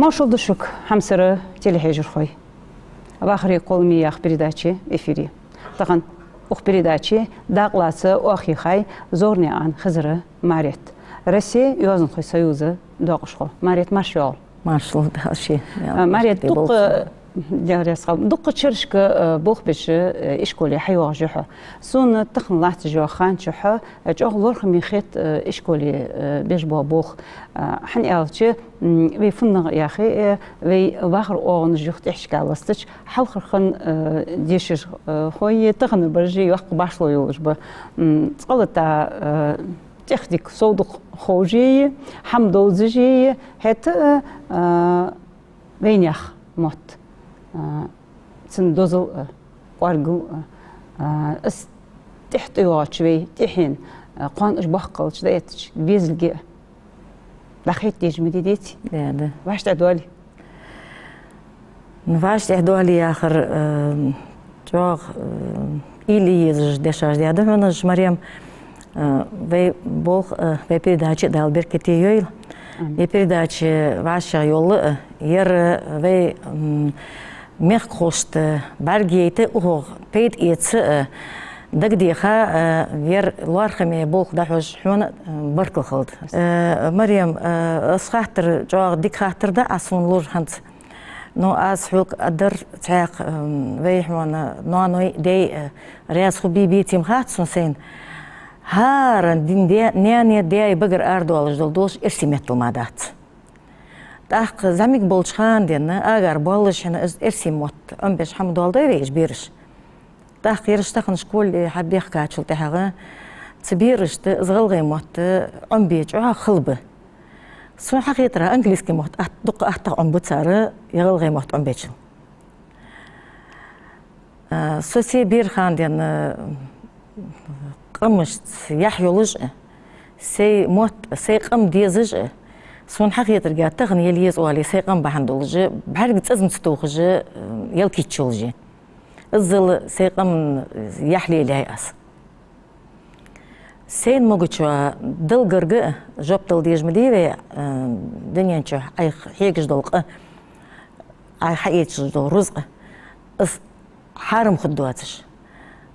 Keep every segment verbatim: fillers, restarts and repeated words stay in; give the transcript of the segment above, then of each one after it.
Маршал да шуга, хьамсара телехьежархой. «Вахаре кхолламе» яха передача эфире. Тахан укх передаче дакъа лаца оаха йихьай Зорнаькъан Хизара Марет, Россе йоазонхой союза доакъашхо. Марет, марша йоагӀалва. Маршал да хьа ши. А, Марет, дукха, Даьла раьза хилва, дукха чарашка, а, болх беш, а, ишколе хьайоагӀаш я хьо. Сона тахан латтача ха чухь, а, чӀоагӀа лоархӀаме хет, а, ишколе, а, беш бола болх. А, хӀана аьлча, м, вай фуннагӀа яхе, э, вай вахара оагӀонаш юха тӀехьашка ластача, хьалхарча хана, э, дешаш, э, хой, тахан бараш йоккха башхало йолаш ба. М, цкъа-латта, э, тӀехдика, сов дукха ховш я, хӀама довзаш я, хӀаьта, э, вайнаьха мотт, э, цун дозал, э, кӀоаргал, э, э, из тӀехьа тӀайоагӀача вай тӀехьен, э, кхоана уж боккхалча дӀаэттача безалга, э, дӀахайта дезаш ма дий, деций? Да, да. ВӀаши тӀехьа доале? Ну, вӀаши тӀехьа доале яхар, э, чӀоагӀа, э, уйла е езаш дешаш да хьона уж, Марем. Э, вай болх, э, вай передача Дала беркате йойла. Амин. Вай передача вӀашагӀйола, э, ер, э, вай, м, мехкахошта бӀаргаяйта, укхох пайда эца, э, дагадеха, э, ер лоархӀаме болх дӀахьош хьона, э, баркал хилда. Э, Марем, э, из хаттар чӀоагӀа дика хаттар да Ӏа сона луш хӀанз. Но аз хьога аргдар цхьаькха, э, вай хьона ноаной, даьй, э, раьза хургбий-беций ма хац сона сайна. ХӀара дин де-, наьна, даьй багара арадоалаш дола дош эрсий меттала мара дац. ТӀаккха зӀамига болча хана денз, агӀар боллаш хьона, из эрсий мотт Ӏомабеш хӀама доаладой вай уж бераш. ТӀаккха ераш тахан школе хьабехкачул тӀехьагӀа цу берашта из гӀалгӀай мотт Ӏомабе чӀоагӀа хала ба. Сона хьахетар, английски мотт атта, дукха аттагӀа Ӏомабу цар, е гӀалгӀай мотт Ӏомабечул. Э, со се бера хана денз, э, къамашца яхь йолаш а, сай мотт, сай къам дезаш а, сона хьахетарга, тахан ела еза оале, сай къам бахьан долаш а, бӀарга цӀазмаца тохаш а, э, ялкхийтташ йолаш я. Иззал сай къаман яхь лелаяьй аз. Сайна могача Далла гарга жоп дала дезаш ма дий вай, э, дунен чу Ӏайха хьегаш дола къа, Ӏайха хьаэцаш дола рузкъа, из хьарам хургдоацаш.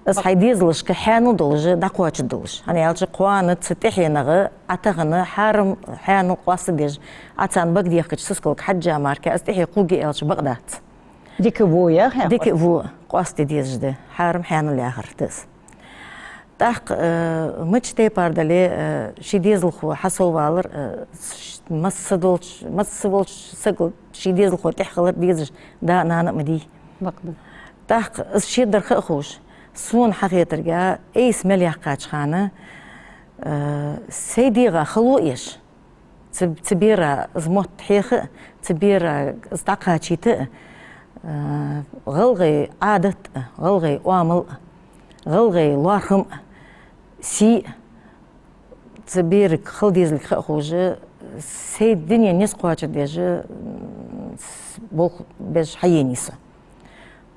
Из хьай дезалашка хьаьнал долаш дӀакхоачаргдолаш. ХӀана аьлча кхоана цу тӀехьенагӀа Ӏа тахан хьарам, хьаьнал къоастадеш, Ӏа царна багадехкача сискалга хьежжа мара из тӀехье кхувргья аьлча бакъ дац. Дика а во яхе? Дика а во, къоастаде дезаш да, хьарам, хьаьнал яхар да из. ТӀаккха, э, мича тайпара дале, э, ший дезалхо хьасоввалар, э, ш-, масса долча, масса волча сагал ший дезалхо тӀехьа хилар дезаш да а, нана а ма дий. Бакъда. ТӀаккха из шедар ха а ховш, сона хьахетарга, айса мел яьккхача хана, э, сай дегӀа хало еш, цу, цу бера из мотт хьеха а, цу бера из дӀакхачийта а, э, гӀалгӀай Ӏадат а, гӀалгӀай оамал а, гӀалгӀай лоархӀам а, сий а, цу берага хала дезалга ха а ховш, сай дунен низ кхоачаргдеш, м, с-, болх беш хьаенай со.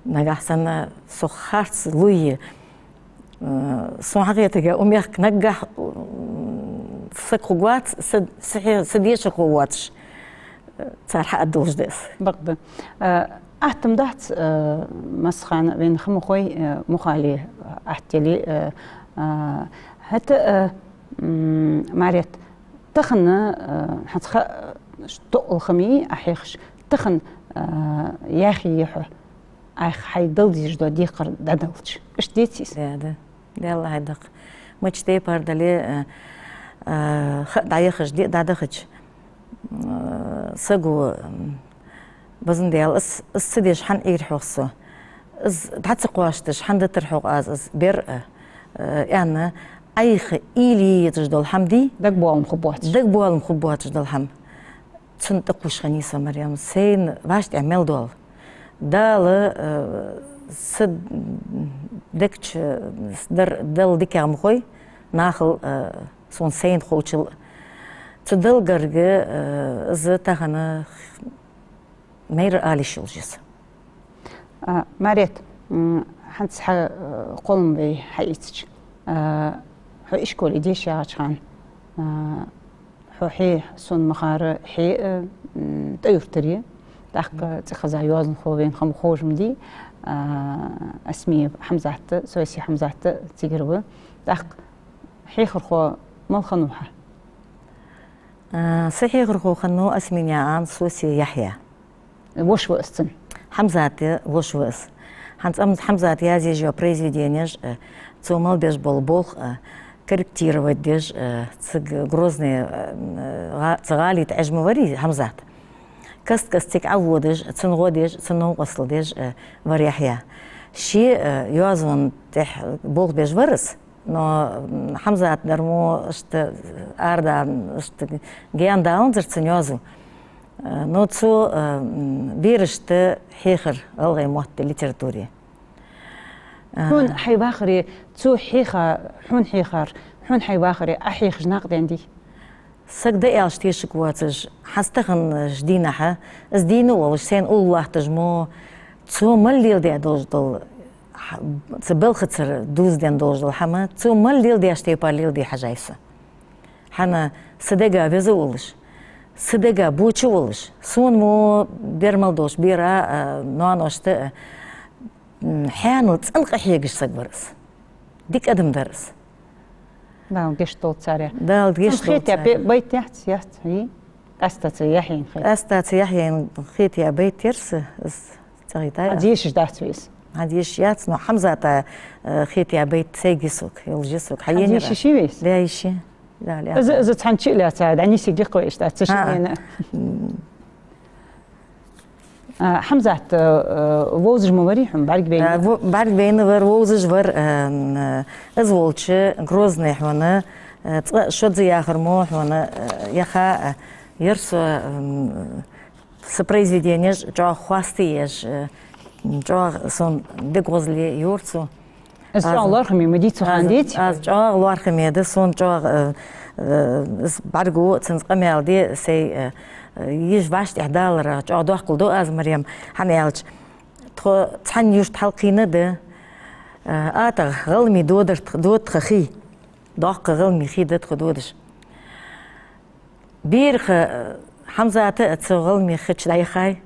Нагахьа санна со харц луй, э, сона хьахетарга, укх мехка наггахьа, м, саг хургвац, са, са хье-, са дешархо воацаш, э, цар хьааддалуш да из. Бакъда. Э, атта ма дац, э, массахана вайна ха ма хой, э, мухали атта яле, э, э, хӀаьта, э, м, Марет, тахан, э, хьанца ха, э, ш-, тоъал хӀама я Ӏа хьехаш, тахан, э, яхе я хьо, Ӏайха хьай дала дезаш дола декхар дӀадалча. Иштта деций из? Да, да. Даьла хьай дакх. Мича тайпара дале, э, э, ха дӀаяхаш, диъ дӀадахача, э, саго, м, базан Даьла, из, из ца деш хӀана Ӏийра хьогӀ со? Из дӀа ца кхоачийташ хӀана дитар хьогӀ аз из бер а, э, аьнна, Ӏайха уйла е езаш дола хӀама дий? Дагабоалам хургбоацаш. Дагабоалам хургбоацаш дола хӀама. Цунна тӀакхувш хиннай со, Марем, сайна вӀаштӀехьа мел дола. Дала, э, са дег чу дар Далла дикагӀа ма хой, нахал, э, сона сайна ховчал. Цу Далла гарга, э, из тахан майра ала йиш йолаш я со. А, Марет, м, хӀанз хьа, э, кхоллам вай хьаийцача, э, хьо ишколе деша ягӀача хана, э, Хьо хье, сона ма харра, хье а, м, ТӀой-Юртара я. ТӀаккха цӀихеза йоазонхо вайна хӀама ховш ма дий, а, Асмиев Хьамзат, Соси Хьамзат цигара ва. ТӀаккха хьехархо мала хиннав хьа? А, са хьехархо хиннав Асминаькъан Соси Яхья. Воша ва из цун? Хьамзата воша ва из. ХӀанз ам Хьамзата язъеш йола произведенеш, э, цо мел беш бола болх, э, корректировать деш, э, цига Грозный, э, гӀа-, цу гӀали тӀа Ӏеш ма варий Хьамзат. Каст-каста цига Ӏоводаш, цунна гӀо деш, цунна новкъостал деш, э, вар Яхья. Ше, э, йоазон тӀехьа болх беш вар из. Но, м, Хьамзата дар мо иштта арада, иштта гаьна даланзар цун йоазув. Э, но цо, э, м, берашта хьехар гӀалгӀай мотта, литературе. Э, хьона хьай вахаре, цо хьеха, хьона хьехар, хьона хьай вахаре Ӏохьехаш накъадаьннадий? Саг да аьлча тешаргвоацаш, хӀанз таханарча дийнахьа, из дийна а волаш, сайна уллув латташ мо, цо мел леладаь долаш дола, хьа-, цу балхацара дувзаденна долаш дола хӀама, цо мел леладеш тайпара леладе хьажай со. ХӀана, са дега веза а волаш, са дега боча а волаш, сона мо бер мел долаш, бера а, ноаношта а, м, хьаьнал цӀена къахьегаш саг вар из. Дика адам дар из. Дала гешт долда царех. Дала гешт долда царех. Цун хетаяь бе-, байт яц, яц, йий? Къаьстта цу Яхьена хет-, къаьстта цу Яхьена хетаяь байт яр са, из цӀагӀа йитай. ХӀанз ешаш дац вай из? ХӀанз ешаш яц, но Хьамзата, э, хетаяь байт сайга я сога, йолаш я сога. ХӀанз ешаш йий вай из? Да, ешаш я. Да, да. Из, из цхьан чу а лаьца, дӀанийсъергья-кх вай иштта, цу шиннена. М. А, Хьамзат, э, вовзаш ма варий хьона, бӀаргавайна? А, во-, бӀаргавайна вар, вовзаш вар, э, н-, из волча Грозный хьона, э, цкъа шозза яхар мо хьона, э, яха, э, яр со, м, са произведенеш чӀоагӀа хоастаеш, э, чӀоагӀа сона дега гӀозал йора цо. Из чӀоагӀа лоархӀаме ма дий цу хана, деций? Аз чӀоагӀа лоархӀаме да, сона чӀоагӀа, э, э, из бӀаргаго, цунца къамаьл де, сай, э, э, йиша вӀаштӀехьадаларах чӀоагӀа доаккхал ду аз, Марем, хӀана аьлча, тхо цхьан юрта хьалкхийна да, э, атагӀа гӀалгӀай додар тх-, дода тха хий, доккха гӀалгӀай хий да тха додаш. Бераха, э, Хьамзата а цу гӀалгӀай хи чу дӀаяхай,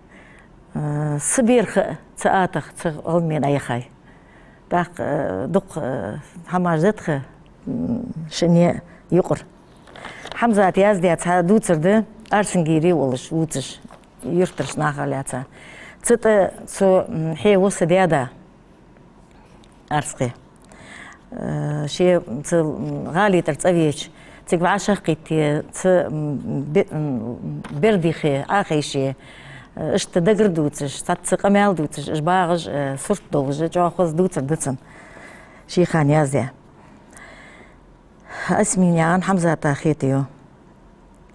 э, са бераха а цу атагӀа, цу гӀалгӀай дӀаяхай. ТӀаккха, э, дукха, э, хӀамаш да тха, м, шинне юкъара. Хьамзата яздаь цхьа дувцар да, Арсангире волаш вувцаш, юртарча наха лаьца. Цу тӀа цо, м, хье ва са даь-да. Арскхе. Э, ше цу, м, гӀали тӀара цӀавеча, цига вӀашагӀкхийтте, цу, м, бе-, м, бердихе, Ӏохайше, э, иштта дагар дувцаш, цхьацца къамаьл дувцаш, уж багӀаш, э, сурт долаш, чӀоагӀа хоза дувцар да цун. Ший хана яздаь. Асминаькъан Хьамзата хетаю.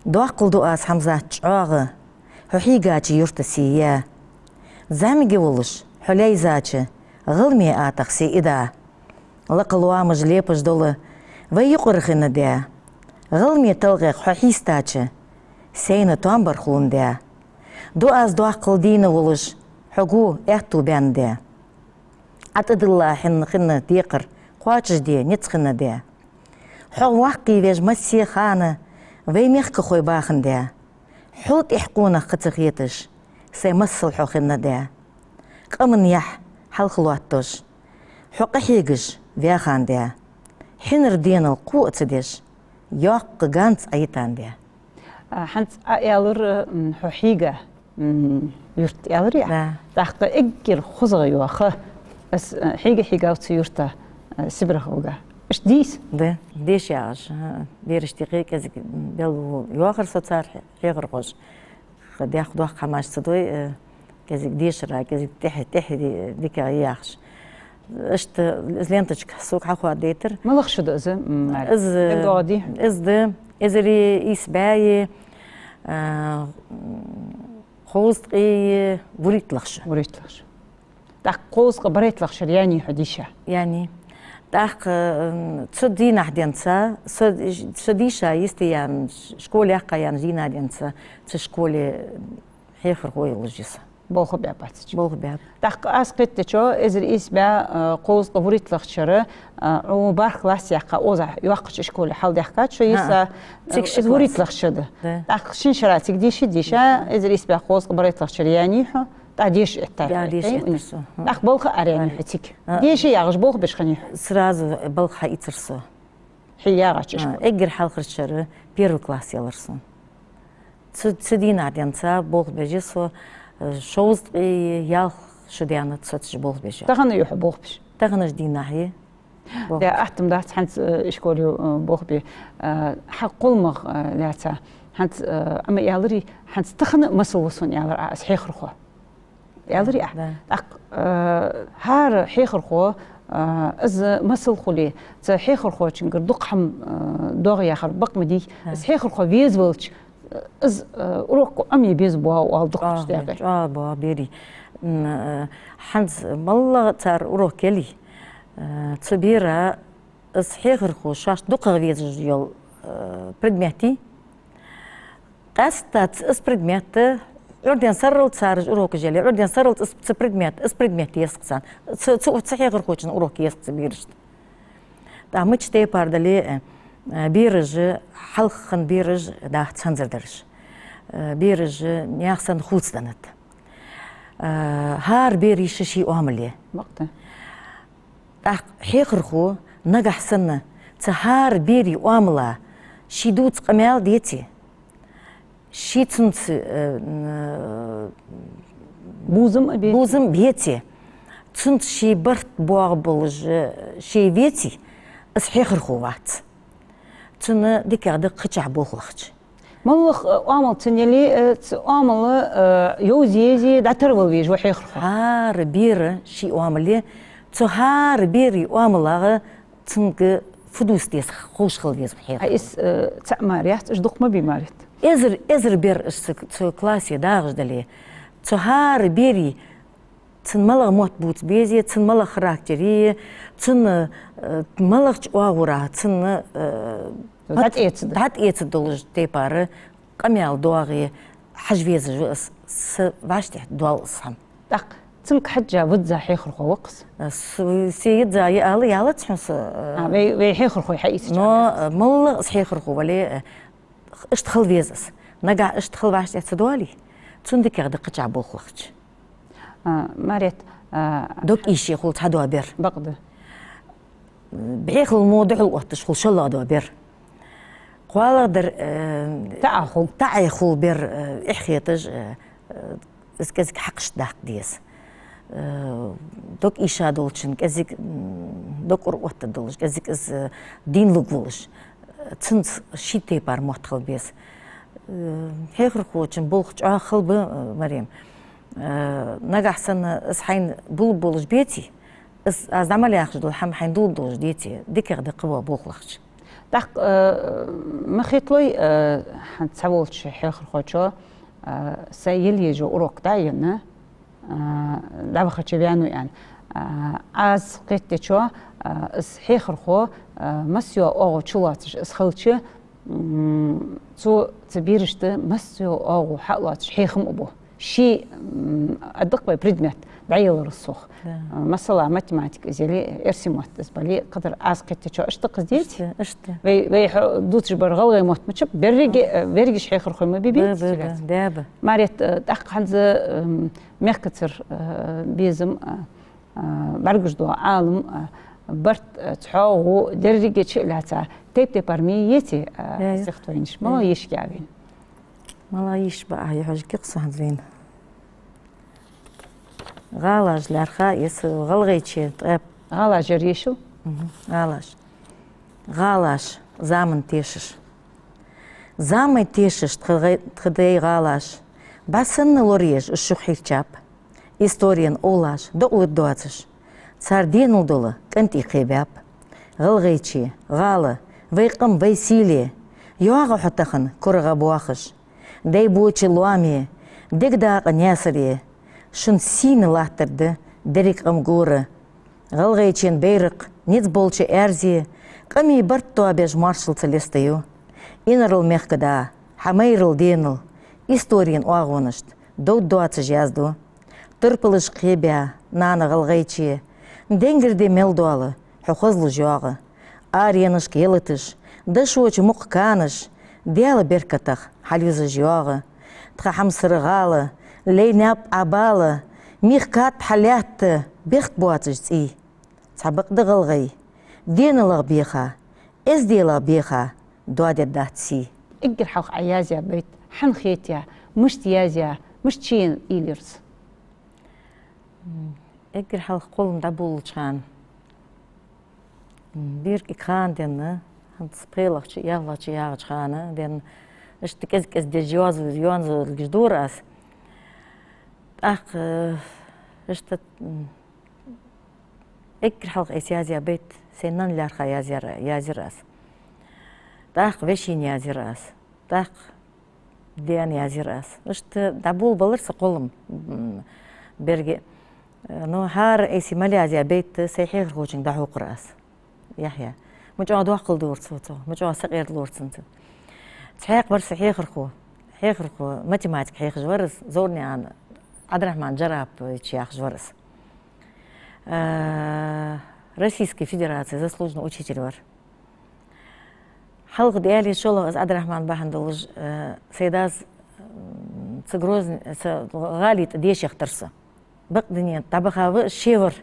Доаккхал ду аз, Хьамзат, чӀоагӀа, хьо хьийгача юрта сий яь. ЗӀамига волаш, хьо лайзача, гӀалгӀай атагӀа се ида. Лакха лоамаш лепаш дола вай юкъара хинна даь. ГӀалгӀай талгӀех хьо хьийстача, сайна тоам бар хуландаь. Ду аз доаккхал дийна волаш, хьо гу аьттув баьннадаь. Ӏа тӀадилла хьинна хинна декхар кхоачашде низ хиннадаь. Хьо воккхавеш массе хана вай мехкахой бахандаь. Хьол тӀехь къонах кхы ца хеташ, сай масал хьо хиннадаь. Къаман яхь хьалха лоаттош, хьо къахьегаш ваьхандаь. Хьинар денал кхо а ца деш, йоккха ганз Ӏайитандаь. А, хӀанз Ӏа аьлар, м, хьо хьийга, м, юрт аьлар Ӏа? Да. ТӀаккха эггара хозагӀа йола ха, аз, а, хьийга-хьийгав цу юрта, а, Сибрах вуга. Иштта дий из? Да, деша яхаш, а, берашта юкъе кӀезига белгало йоахар со цар хье-, хьехархоша. Ха, дехк доккха хӀамаш ца дой, э, кӀезига дешара, кӀезига тӀехьа, тӀехьа ди-, дика яхаш. Иштта из ленточка сога хьахоадайтар. МалагӀа шу да из, м, Марем? Из, э, ДогӀа ди? Из да, эзар ийс бӀаьи, э, кхузткъеи вурийтталагӀа шу. ВурийтталагӀа шу. ТӀаккха кхузткъеи барайтталагӀча шера яьннай хьо дийша? Яьннай. ТӀаккха, м, цу дийнахьа денз, со, со дийша йисте яьнна, школа яьккха яьннача дийнахьа денз, цу школе хьехархо йолаш я со. Болх баьб цу чу. Болх баьб. ТӀаккха аз кхетадечох, эзар ийс бӀаь, э, кхузткъеи вурийтталагӀча шера, э, Ӏо барх класс яьккха, укхаза йоккхача ишколе хьалдаьхкад шо, йиса, э, из вурийтталагӀча шу да. Да. ТӀаккха шин шера цига дийша, дийша, эзар ийс бӀаь кхузткъеи барайтталагӀча шера яьннай хьо, тӀаккха деша эттар. Да, деша эттар со. ТӀаккха балха а араяьннай хьо цига. А. Деша ягӀаш болх беш хиннай хьо? Сразу балха хьаийцар со. Хьо ягӀача ишколе? А, эггара хьалхарча шера первый класс ялар сона. Цу, цу дийнахьа денз болх беш я со, э, шовзткъеи ялх шу даьннад со цу чу болх беш я. Тахан а я хьо болх беш? Таханарча дийнахьа я. Болх беш. Да, атта ма дац хӀанз, э, ишколе, э, болх бе. Э, хьа кхолламах, э, лаьца. ХӀанз, э, Ӏа ма аьларий, хӀанз тахан а масал ва сона аьлар Ӏа, аз хьехархо. Аьларий Ӏа? Да. ТӀаккха, э, хӀара хьехархо, э, из масал хуле, цу хьехархочунгара дукха хӀама, э, доагӀа яхар бакъ ма дий. Да. Из хьехархо везавелча, э, из, э, урок Ӏомае беза боагӀа оал дукхача декъе. ЧӀоагӀа боагӀа, берий. М, э, хӀанз моллагӀа цар урок яле, э, цу бера из хьехархо шоашта дукхагӀа везаш йола, э, предмет я. Къаьстта из предмет, Ӏуйрийна сарралца цар урокаш яле, Ӏуйрийна сарралца из, цу предмет, из предмет еза-кх царна. Цу, цу, цу хьехархочун урок еза-кх цу берашта. ТӀаккха мича тайпара дале, э, бераш, хьалха хинна бераш дац хӀанзардараш. Э, бераш наьха санна хувцаденнад. Э, хӀара бера ший-ший оамал я. Бакъда. ТӀаккха хьехархо нагахьа санна цу хӀара бера оамала ший дувца къамаьл деце, ший цунца, э, м, бувзам а бе-, бувзам а беце, цунца ший барт боагӀа болаш, э, ше веце, из хьехархо вац. Цунна дикагӀа да кхычахьа болх лахача. МоллагӀа, э, оамал цун яле, э, цу оамала, э, йовза еза, дӀатарвала везаш ва хьехархо. ХӀара бера ший оамал я, цу хӀара бера оамалах цунга фу дувца деза ховш хила веза ва хьехархо. А из, э, цаӀ мара яц, уж дукха ма бий, Марет? Эзар, эзар бер уж цу, цу классе дагӀаш дале, цу хӀара бера цун малагӀа мотт бувца безе, цун малагӀа характер я, цун, э, малагӀча оагӀорахьа цунна, э, дӀатӀаэца да-, дӀатӀаэца долаш тайпара къамаьл доагӀе хьажа везаш ва из, са вӀаштӀехьа доал из хӀама. ТӀаккха цунга хьежжа визза хьехархо ва-кх из? Э, с-, се йизза я ала ялац хьона са, э. А, вай, вай хьехархой хьаийцача. Но, э, моллагӀа из хьехархо вале, э, иштта хила веза из. Нагахьа иштта хила вӀаштӀехьа ца доале, цунна дикагӀа да кхычахьа болх лахача. А, Марет, а, дог ийша хул цхьадола бер. Бакъда. БӀехал мо духьал отташ хул шоллагӀдола бер. КхоалагӀдар, э, таӀа хул. ТаӀа хул бер, э, эхь хеташ, э, э, из кӀезига хьакхашта даккха деза. Э, дог ийша долчун кӀезига, м, дог ура оттаргдолаш, кӀезига из, э, дийна лургволаш. Цунца ший тайпара мотт хила беза. Э, хьехархочун болх чӀоагӀа хала ба, э, Марем. Э, нагахьа санна из хьайна булларгболаш беце, из аз дӀа мел яхаш дола хӀама хьайна дулларгдолаш деце, дикагӀа да кхыбола болх лахача. ТӀаккха, э, ма хеталой, э, хӀанз цхьаволча хьехархочо, э, са яле езаш йола урок дӀаенна, э, дӀавахача ваьннав аьнна. Э, аз кхетадечох, э, из хьехархо, э, масса йола оагӀув чулоацаш из хилча, м, цо цу берашта масса йола оагӀув хьалоацаш хьехам а бу. Ший, м, а дакъа вай предмет дӀаяларал совгӀа. Да. Масала, математика из яле, эрсий мотт из бале, кхыдар аз кхетадечох, иштта-кх из, деций? Иштта, иштта. Вай, вай хьо дувцаш бар гӀалгӀай мотт мичаб, беррига, э, берригаш хьехархой ма бий, беций? Ба, ба, ба, да, ба. Марет, э, тӀаккха хӀанз, м, мехкацара, э, безам, э, э, бӀаргаш дола Ӏалам, э, барт, э, цхьоагӀо, дерригача а лаьца, тайп-тайпара ма йий, э, стихотворенеш. МалагӀа йиш я вайна? МалагӀа йиш ба, а, йохьожких со хӀанз вайна. ГӀалаш лаьрхӀа я со, ГӀалгӀайче ткъаь. ГӀалаш яр йишал? Мгм, гӀалаш. ГӀалаш, заман тешаш. Заман тешаш тха гӀай-, тха дай гӀалаш. БӀаь санна лораеш уж шух хьирчаб. Историен овлаш докъалургдоацаш, цар денал дола кӀантий кхебаьб. ГӀалгӀайче, гӀала, вай къам, вай сийле, йоагӀа хьо тахан корагӀа боахаш. Дай боча лоаме, дег дакъа Наьсаре, шун сийна латтар да деррига къам гора. ГӀалгӀайчен байракх низ болча аьрзе, къамий барт тоабеш моаршал ца лестаю. Инарла мехкада, хьа майрал денал, историен оагӀонашта довргдоацаш язду. Турпалаш кхебаь, нана ГӀалгӀайче, денгара ди мел доал хьо хозлуш йоагӀа. Аренашка ялаташ, дошоча мукъа канаш, Даьла беркатах хьалъюзаш йоагӀа. Тха хьамсара гӀала, лай наьпа Ӏа бала, михкад хьа лаьтта бехк боацаш цӀий. Цхьабакъда, ГӀалгӀай, деналагӀа беха, эзделагӀа беха доадергдац сий. Эггара хьалха Ӏа язъяь байт хьан хетаяьй, мишта язъяь, мишта чуена уйла йир из? М, эггара хьалха кхоллам дӀаболалуча хана, м, беркате хана денна, хӀанз пхелагӀча, ялхлагӀча, ягӀача хана денна, иштта кӀез-кӀезига деш йоазув-, йоазув лелаш дора аз. ТӀаккха, э, иштта, м, эггара хьалха айса язъяь байт сай нанна лаьрхӀа язъяр, язйир аз. ТӀаккха вешийна язйир аз. ТӀаккха даьна язйир аз. Иштта дӀаболабелар са кхоллам, м, беррига. Э, ну, хӀара айса мел язъяь байт сай хьехархочунга дӀахьокхар аз. Яхьъя. Ма чӀоагӀа доккхал дора цо, цо. Ма чӀоагӀа сакъердалора цунца. Цхьаькха вар са хьехархо. Хьехархо, математика хьехаш вар из, Зорниан Ӏабдрахьман Джарапович яхаш вар из. Э, Российски Федераци заслуженный учитель вар. Хьалха даьле шоллагӀа из Ӏабдрахьман бахьан долаш, э, сай дас, м, цу Грозн-, цу ГӀали тӀа деша яхийтар со. Бакъдане дӀабаха ва из, ше вар.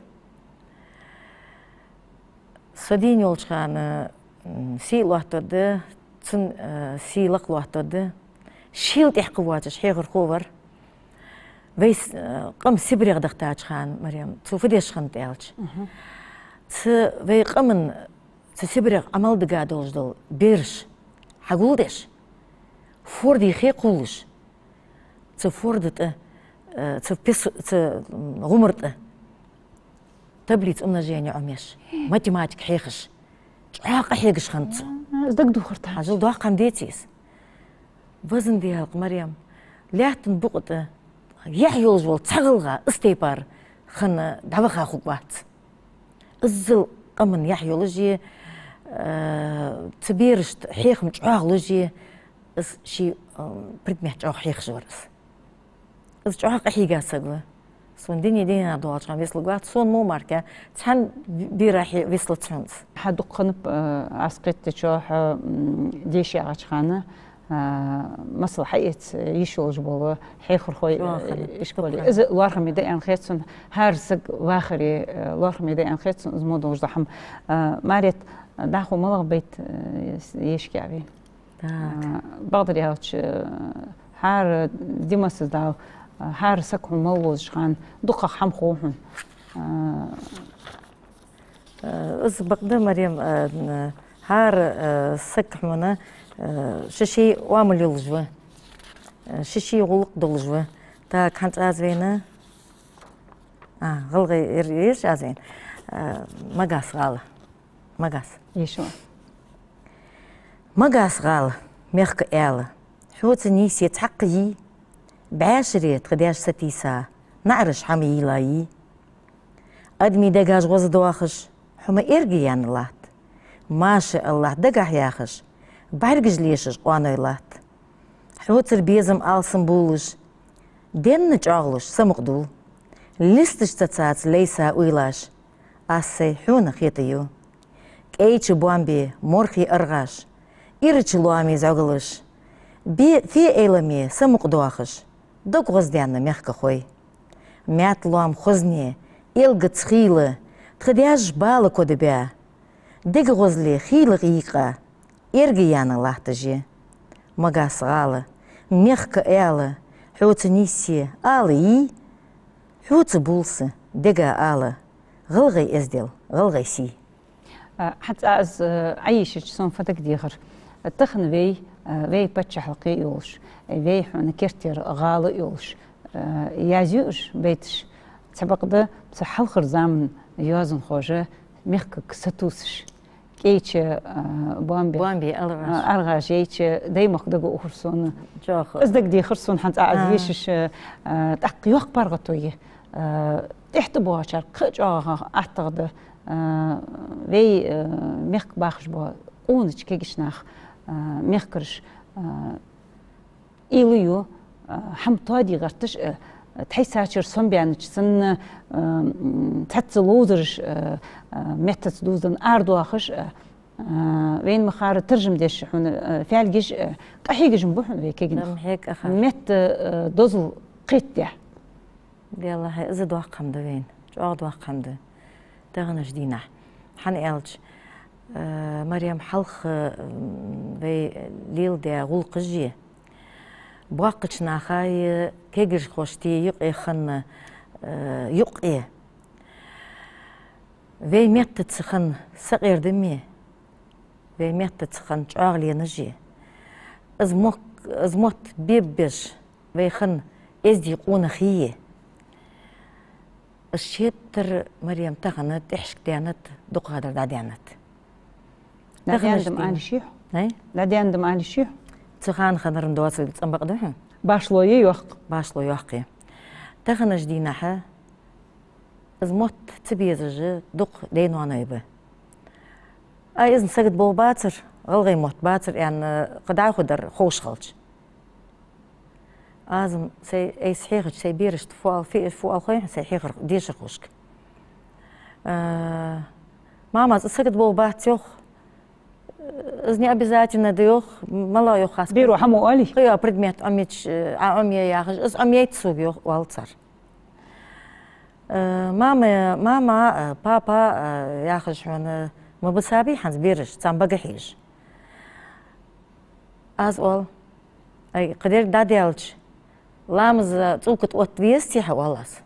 Со дийна йолча хана, м, сий лоаттаргда, цун, э, сий лакха лоаттаргда. Шийла тӀехьа кхы воацаш хьехархо вар. Вай с-, э, къам СибрегӀа дахийтача хана, Марем, цо фу деш хиннад аьлча. Мгм. Цу вай къаман, цу СибрегӀа Ӏамал дага долаш дола бераш хьагулдеш, форда юхе кхувлаш, цу форда тӀа, э, цу пес-, цу, м, гӀумар тӀа таблица умножения Ӏомаеш, математика хьехаш, чӀоагӀа къахьегаш хиннад цо. Из дагадохар тха. Хьажал, доккха хӀама деций из? Везан Даьла, Марем, лаьттан букъа тӀа яхь йолаш вола цхьа гӀалгӀа из тайпара хинна дӀаваха хургвац. Иззал къаман яхь йолаш а, э, цу берашта хьехам чӀоагӀа луш а, из ший, э, предмет чӀоагӀа хьехаш вар из. Из чӀоагӀа къахьийга саг ва. Сона дуне дийнахьа доагӀача хана весалургвац, сона мо мара цхьан бера хье-, весалац хьона из. Хьа дукха хиннаб, э, аз кхетадечох, хьо, м, деша ягӀача хана, э, масала хьаэца йиш йолаш бола хьехархой, чӀоагӀа хиннаб, э, ишколе. Из лоархӀаме да аьнна хет сона, хӀара саг вахаре, э, лоархӀаме да аьнна хет сона, из мо долаш дола хӀама. Э, Марет, дӀахо малагӀа байт, э, ешаргья вай? Так. А, бакъдар аьлча, хӀара ди массаза дала, хӀара саг хьона мел вовзача хана дукхагӀа хӀама хов хьона. А, из бакъда, Марем, а, хӀара, а, саг хьона, а, ший-ший оамал йолаш ва, а, ший-ший гӀулакх долаш ва. Так, хӀанз аз вайна, а, гӀалгӀай ер-, ераш аз вайна, а, Магас гӀала. Магас. Ешо. Магас гӀала, мехка аьла, хьоца нийсса цхьаккха йий? БӀаьшере тха даьша сатийса, наӀараш хӀама йийлла йий? Адамий дегаш гӀоза доахаш, хьо ма эрга яьнна латт. Маша Аллахь дагахьа яхаш, бӀаргаш лешаш къоаной латт. Хьоцара безам алсам болаш, денна чӀоагӀлуш самукъадул. Листаш ца цаца лейса уйлаш, аз сай хьона хетаю. КӀайча боамбе морхий аргӀаш, ирача лоамий зӀогалаш, бе-, фе-, Ӏеламе самукъадоахаш, дог гӀоздаьнна мехкахой. Маьт лоам хозне, элгаца хийла, тха даьша бала кодабаь, дега гӀозле хийла гӀийкъа, эрга яьнна латташ я. Магас гӀала, мехка аьла, хьоца нийсса ала йий? Хьоца булса дега ала, гӀалгӀай эздел, гӀалгӀай сий. А, хӀанз аз, а, Ӏайшача сона фу дагадехар. Тахан вай, а, вай паччахьалкхе а йолаш, вай хьона керттера гӀала а йолаш, а, язъю уж байташ. Цхьабакъда цу хьалхарча заман йоазонхоша мехкага сатувсаш. КӀайча, а, боамбе, боамбе аргӀаш, а, аргӀаш яйча, Даймахка дага ухар сона. ЧӀоагӀа. Из дагадехар сона хӀанз аз, а, ешаш, а, тӀаккха йоккха паргӀато я, а, тӀехьа тӀабоагӀачар кхы а чӀоагӀа аттагӀа да, а, вай, а, мехка бахаш бола къонача кагийча наха, а, мехкараш, а, уйла ю, а, хӀама тоаде гӀерташ, а, тхьайсачара сомабаьннача санна, цхьацца ловзараш, меттаца дувзаденна арадоахаш, вайна ма харра, таржам деш хьона, фаьлгаш, къахьегаш ба хьона вай кегий нах. Метта дозал кхетаде. Делахь, из доккха хӀама да вайна, чӀоагӀа доккха хӀама да таханарча дийнахьа. ХӀана аьлча, Марем, хьалха вай леладаь гӀулакхаш а, боккхача наха а, кегийрхошта а юкъе хинна юкъе, вай меттаца хинна сакъердам а, вай меттаца хинна чӀоагӀленаш а, из мотт, из мотт беббеш вай хинна эздий къонахий а, из шептара, Марем, тахан тӀехьашка даьннад, дукхагӀдар дӀадаьннад. ДӀадаьннад ма алий ший хьо? ДӀадаьннад ма алий ший хьо? Цу хана хиннар доацилга цӀенбакъ да хьона? Башхало е йоккха? Башхало йоккха я. Таханарча дийнахьа из мотт ца безаш дукха дай-ноаной ба. Ай, из сагота болх бацар, гӀалгӀай мотт бацар аьнна, кхы дӀахо дар ховш хилча. Аз-м сай, айса хьехача сай берашта фу ала, фи-, фу ала хой хьона сай хьехар-, дешархошка. Мамас, из сагота болх бац, йоах. Из не обязательно да, йоах, малагӀа, йоах, хас. Беро хӀама оалий? Кхы йола предмет Ӏомаеча, Ӏа Ӏомае яхаш, из Ӏомаейт сога, йоах, оал цар. Мама, мама, папа яхаш хьона ма ба сабий хӀанз бераш, царна бага хьежа. Аз оал: ай, кхыдерг дӀадаьлча, ламаза цӀувкат отта везаций хьа, оал аз.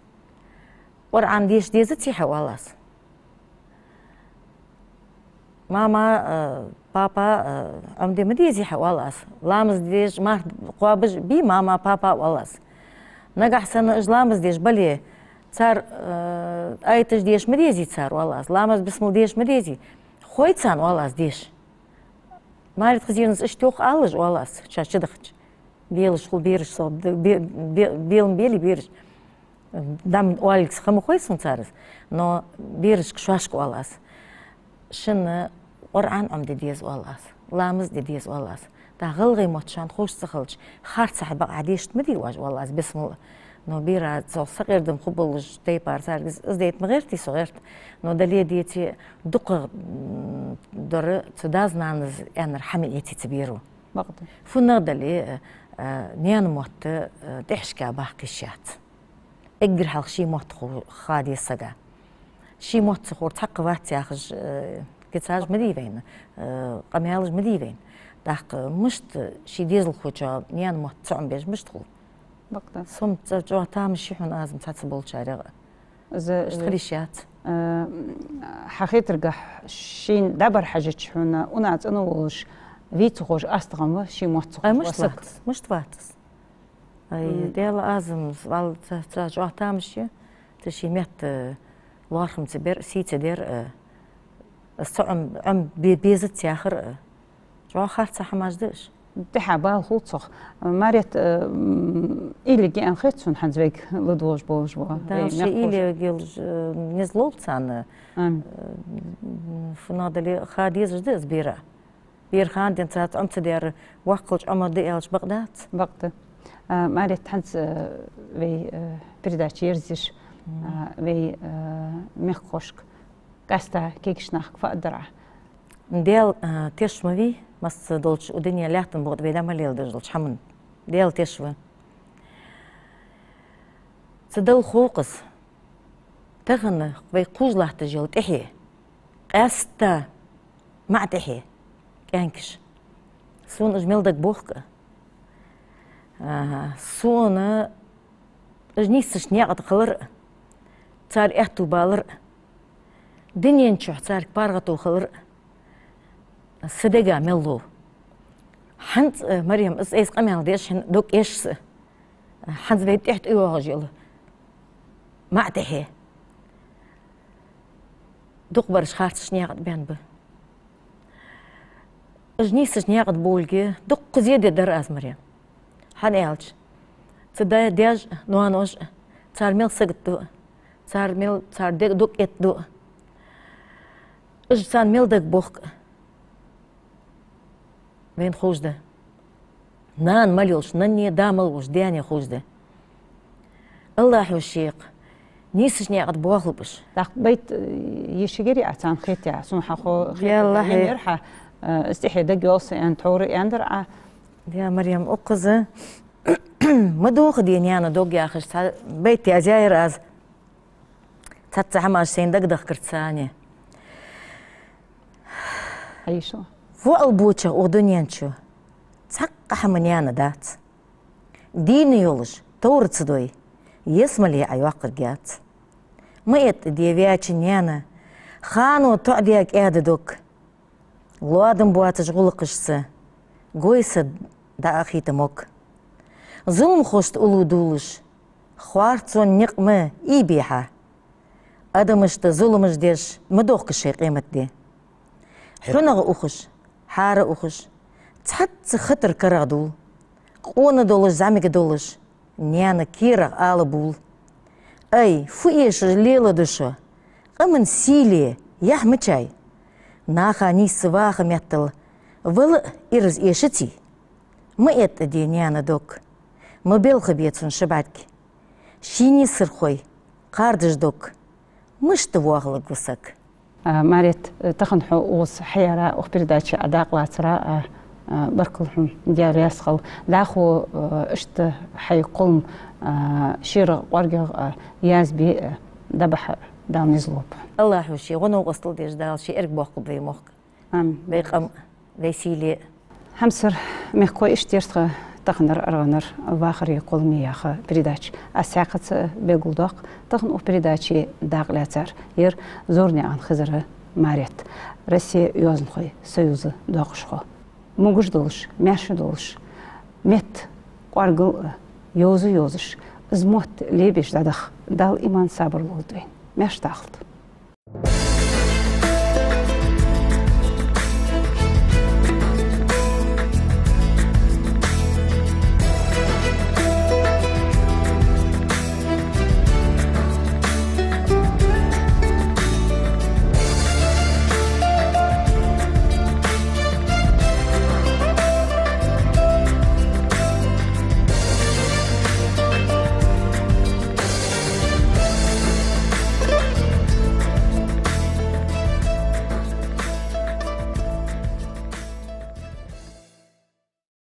Къуръан деша дезаций хьа, оал аз. Мама, папа, Ӏомаде ма дезий хьа, оал аз. Ламаз деш, марха кхоабаш бий мама, папа, оал аз. Нагахьа санна уж ламаз деш бале, цар аяташ деша ма дезий цар, оал аз. Ламаз бисмал деша ма дезий. Хой царна, оал аз, деша. Марет Хизеновнас иштта йоах, алалаш, оал аз, шоаш чудахача. Белаш хул бераш со, бе-, бе-, бе-, белам белий бераш. Дам оалилга ха ма хой сона цар из, но берашка шоашка оал аз. Шоана Къуръан Ӏомаде деза, оал аз. Ламаз де деза, оал аз. ТӀаккха гӀалгӀай мотт шоана ховш ца хилча, харцахьа бакъахьа дешаргда ма дий оаш, оал аз, бисмал. Но бера цох сакъердам хургболаш тайпара царга из, из дайта ма гӀерте со, гӀерт. Но дале а, деце а, дукхагӀа, м, дар цу дас-нанас аьннар хӀама эций цу беро. Бакъда. ФуннагӀа дале а, наьна мотт тӀехьашка баккха йиш яц. Эггара хьалха ший мотт ху-, ха деза сага. Ший мотт ца ховр цхьаккха вац яхаш кицаш ма дий вайна, къамаьлаш ма дий вайна. ТӀаккха мишта ший дезалхочоа наьна мотт ца Ӏомабеш мишта хул? Бакъда. Со-м цӀа чӀоагӀа тамаш я хьона, аз-м цхьацца болчарех. Из, мишта хила йиш яц? Хьа хетаргахьа, шийна дӀабара хьежача хьона, унахцӀена волаш, вий ца ховш астагӀа ма ва ший мотт ца ховш саг. Ай, мишта вац, мишта вац из? Ай, Даьла, аз-м валла цӀа, цӀа чӀоагӀа тамаш я, цу ший метта лоархӀам ца бер, сий ца дер, из ца Ӏом-, Ӏомабе-, безац яхар, чӀоагӀа харцахьа хӀамаш да уж. ТӀехьа бала хул цох. Марет, уйла е аьнна хет сона хӀанз вайга ладувгӀаш болаш бола. Да, ше уйла е гелж, низ лолда царна. ФуннагӀа дале а, ха дезаш да из бера. Бера хана денз царца Ӏомаде ца дер, воккхагӀча Ӏомаде аьлча бакъ дац? Бакъда. Марет, хӀанз вай передача ерзаеш, вай мехкахошка, къаьстта кегийча нахага фу аргдар Ӏа? Даьла теш ма вий, масса долча укх дунен лаьттан букъа тӀа вай дӀа ма леладеш долча хӀаман. Даьла теш ва. Цу Далла хов-кх из. Тахан вай кхувш латташ йола тӀехье, къаьстта маӀа тӀехье, кӀаьнкаш. Сона уж мел дагабох-кх. Сона уж нийсача наькъа тӀа хилар а, цар аьттув балар а, дунен чухь царга паргӀато хилар а са дега мел лов. ХӀанз, Марем, из айса къамаьл деш хьона дог эш са. ХӀанз вай тӀехьа тӀайоагӀаш йола маӀа тӀехье дукхагӀбараш харцача наькъа тӀа баьнна ба. Уж нийсача наькъа тӀа бовлга дуккха зе дергдар аз, Марем. ХӀана аьлча, цу да-, даьш а, ноанош а, цар мел сагота ду а, цар мел, цар дег дог этта ду а, уж царна мел дагабох-кх. Вайна ховш да. Нана мала йолча нанне, да мала волча даьне ховш да. АллахӀа шийх нийсача наькъа тӀа боахалба уж. ТӀаккха байт, э, йиш йигар Ӏа царна хетаяь, сона хьахо хетар, яллахӀи, ер хьа, э, из тӀехье дага йолаш са аьнна, тхьовра аьннадар Ӏа. Я Марем, укхаза «Ма дохаде, наьна, дог» яхаш цхьа байт язъяьяр аз. Цхьацца хӀамаш сайна дагадахкар царна. Хьайшо. ВоӀал боча укх дунен чу цхьаккха хӀама наьна дац. Дийна йолаш, товр ца дой, ялсмале Ӏа йоаккхаргьяц. Ма эттӀа де ваьча наьна хано тоӀадаь кӀаьда дог. Лоадам боацаш гӀулакхашца гой са дӀаахийта мог. Зуламхошта уллув дуллаш, харцон никъ ма ийбе хьа. Адамашта зуламаш деш ма дохка шоай къематди. Хьунагӏа ухаш, хьара ухаш, цхьацца хатар карагӀдувл. Къона долаш, зӀамига долаш, наьна керагӀа ала бувл. Ай, фу эшаш леладу шо, къаман сийле яхь ма чай. Наха нийсса ваха меттала вала а ираз эшаций? Ма эттӀа де наьна дог, ма белха бе цун ши бӀарг. Ший нийсархой кхардаш дог, мишта воахалургва саг? А, Марет, тахан хьо укхаза хьаяра, укх передаче Ӏа дакъа лацара, а, а, баркал хьона, Даьла раьза хилва. ДӀахо, а, иштта хьай кхоллам, а, шера кӀоаргагӀа, а, язбе, а, дӀабахьа Дала низ лолба. АллахӀа ший гӀо-новкъостал деш, Дала ший эрг боаккхалба вай мохк. Амин. Вай къам, вай сийле. Хьамсара мехкахой, иштта яр тха таханара аргӀанара «Вахаре кхолламе» яха передача. Аз цхьаькхаза белгалдоаккх, тахан укх передаче дакъа лаьцар яр Зорнаькъан Хизара Марет, Россе йоазонхой союза доакъашхо. Могаш долаш, маьрша долаш, метта кӀоаргал а йовза йовзаш, из мотт лебеш дӀадаха Дала иман, сабар лолда вайна. Маьрша дахалда.